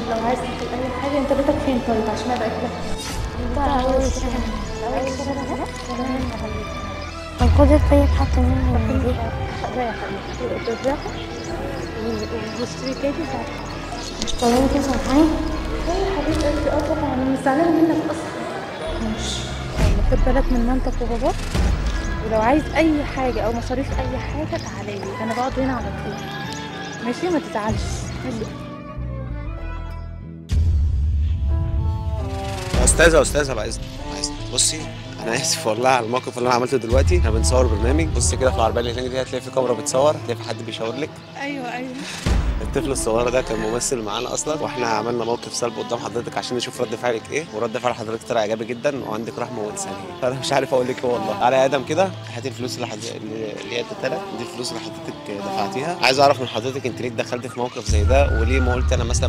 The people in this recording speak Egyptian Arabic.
لو عايز تاكل اي حاجة. انت بيتك فين طيب عشان ابقى اكلك؟ انت اول الشارع، اول الشارع ده. تمام يا حبيبي. طب خدي طيب حتى مني دي. لا يا حبيبتي بالراحة، واشتري تاني ساعتها. مش طالعين كده سامحاني؟ لا يا حبيبه قلبي، طبعا انا مش زعلانة منك اصلا. ماشي، خد بالك من مامتك وباباك، ولو عايز اي حاجة او مصاريف اي حاجة تعالي لي، انا بقعد هنا على طول. ماشي، ما تزعلش. ماشي استاذه، استاذه بعد اذنك، بصي انا اسف والله على الموقف اللي انا عملته دلوقتي. احنا بنصور برنامج، بصي كده في العربية اللي هناك دي هتلاقي في كاميرا بتصور، هتلاقي في حد بيشاور لك. ايوه ايوه، الطفل الصغير ده كان ممثل معانا اصلا، واحنا عملنا موقف سلبي قدام حضرتك عشان نشوف رد فعلك ايه، ورد فعل حضرتك طلع ايجابي جدا وعندك رحمه وانسانيه، فانا مش عارف اقول لك ايه والله. على ادم كده، هاتي الفلوس اللي هي اديتها لك دي، الفلوس اللي حضرتك دفعتيها. عايز اعرف من حضرتك انت ليه اتدخلت في موقف زي ده، وليه ما قلت انا مثلا